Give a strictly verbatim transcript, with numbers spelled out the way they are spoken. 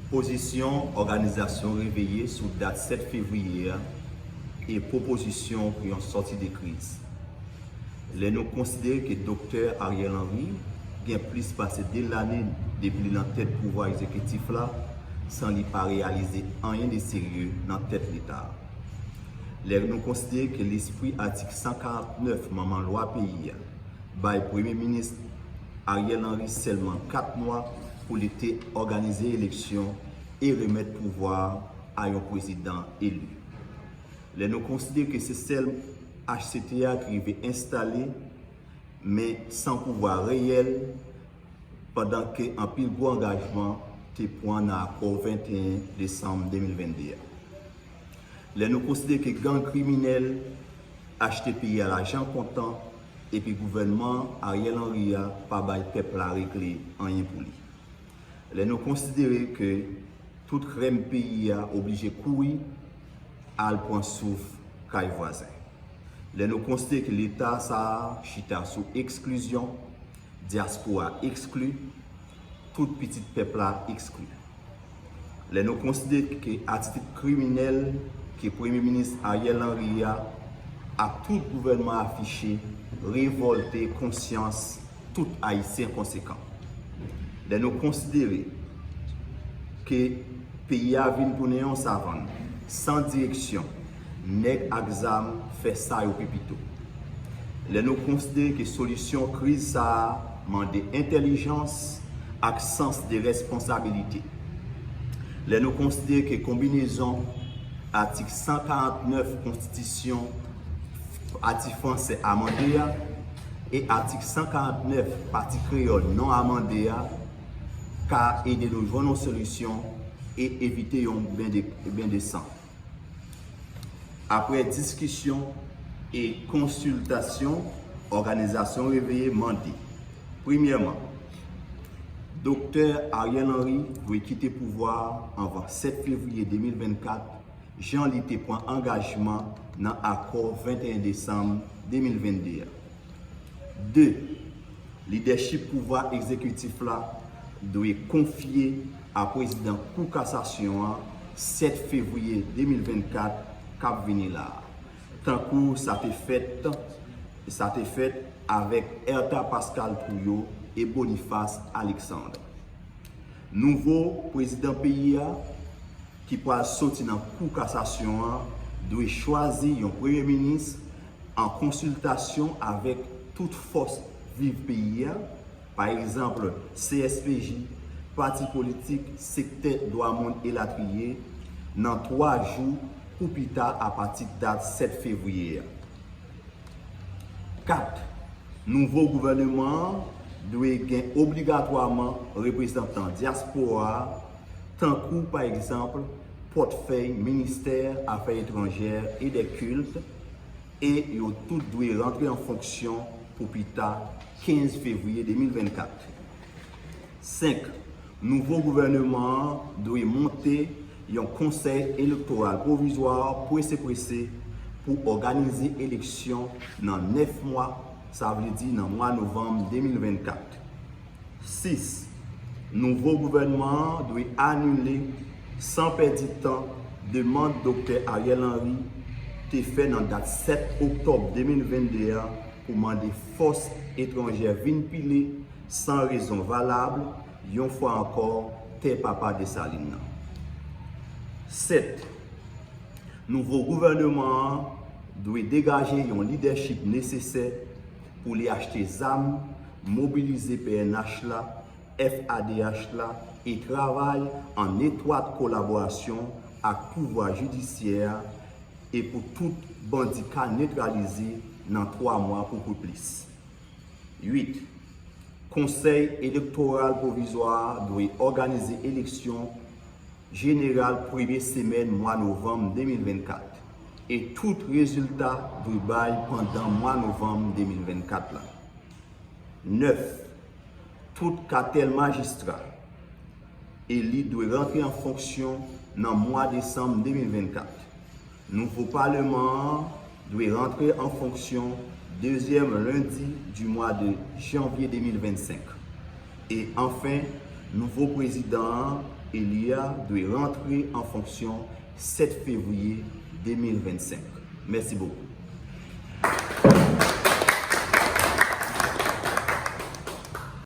Pozisyon òganizasyon Reveye sou dat sèt fevriye a e pwopozisyon pou yon sòti de kriz. Lè nou konsidere ke Doktè Ariel Henry gen plis pase de lane depi li nan tèt pouvwa egzekitif la, san li pa reyalize anyen de serye nan tèt Leta a. Lè nou konsidere ke lespri atik san karant nèf manman lwa peyi a bay Premye Minis Ariel Henry sèlman kat mwa pou li te òganize eleksyon e remèt pouvwa a yon prezidan eli. Lè nou konsidere ke se sèl H C T A ki rive enstale, men san pouvwa reyèl, pandan ke anpil gwo angajman te pran nan akò venteyen desanm de mil vennde a. Lè nou konsidere ke gang kriminèl achte peyi a lajan kontan, epi gouvènman Ariel Henry a pa bay pèp la regle anyen pou li. Lè nou konsidere ke tout krèm peyi a oblije kouri al pran souf kay vwazen. Lè nou konsidere ke Leta sa a chita sou eksklizyon, dyaspora ekskli, tout pitit pèp la ekskli. Lè nou konsidere ke atitid kriminèl ke Premye Minis Ariel Henry a ak tout gouvènman afiche revòlte konsyans tout Ayisyen konsekan. Lè nou konsidere ke peyi a vin tounen yon savann san direksyon, nèg ak zam fè sa yo pi pito. Lè nou konsidere ke solisyon kriz sa a mande entèlijans ak sans de responsabilite. Lè nou konsidere ke konbinezon atik san karant nèf konstitisyon Pati Fransè amande a e atik san karant nèf Pati Kreyòl non amande a ka ede nou jwenn yon solisyon e evite yon ben de, ben de san. Apre diskisyon e konsiltasyon, òganizasyon Reveye mande, premyèman, Doktè Ariel Henry dwe kite pouvwa a anvan sèt fevriye de mil vennkat, jan li te pran angajman nan akò venteyen desanm de mil vennde a. De, lidèchip pouvwa egzekitif la dwe konfye a prezidan Kou Kasasyon an sèt fevriye de mil vennkat k ap vini la a, tankou sa te fèt, sa te fèt avèk Ertha Pascal Trouillot e Boniface Alexandre. Nouvo prezidan peyi a, ki pral soti nan Kou Kasasyon an, dwe chwazi yon premye minis an konsiltasyon avèk tout fòs viv peyi a, pa egzanp, C S P J, pati politik, sektè dwa moun elatriye, nan twa jou pou pita apati dat sèt fevriye a. Kat, nouvo gouvènman an dwe gen obligatwaman reprezantan dyaspora a, tankou, pa egzanp, pòtfèy Ministè Afè Etranjè e dè Kilt, e yo tout dwe rantre an fonksyon pou pita kenz fevriye de mil vennkat. Senk, nouvo gouvènman an dwe monte yon konsèy elektoral pwovizwa prese prese pou òganize eleksyon nan nèf mwa, sa vle di nan mwa novanm de mil vennkat. Sis, nouvo gouvènman an dwe anile san pèdi tan demann Doktè Ariel Henry te fè nan dat sèt oktòb de mil vennde a pou mande fòs etranjè vin pile san rezon valab, yon fwa ankò, tè papa Desalin nan. Sèt, nouvo gouvènman an dwe degaje yon lidèchip nesesè pou li achte zam, mobilize P N H la, F A D H la e travay an etwat kolaborasyon ak pouvwa jidisyè a e pou tout bandi ka netralize nan twa mwa pou pi plis. Uit, Konsèy Elektoral Pwovizwa a dwe òganize eleksyon jeneral premye semèn mwa novanm de mil vennkat e tout rezilta dwe bay pandan mwa novanm de mil vennkat la. Nèf, tout katèl majistra eli dwe rantre an fonksyon nan mwa desanm de mil vennkat. Nouvo palman an dwe rantre an fonksyon dezyèm lendi di mwa de janvye de mil vennsenk. E anfen, nouvo prezidan an Eli a dwe rantre an fonksyon sèt fevriye de mil vennsenk. Mèsi bokou.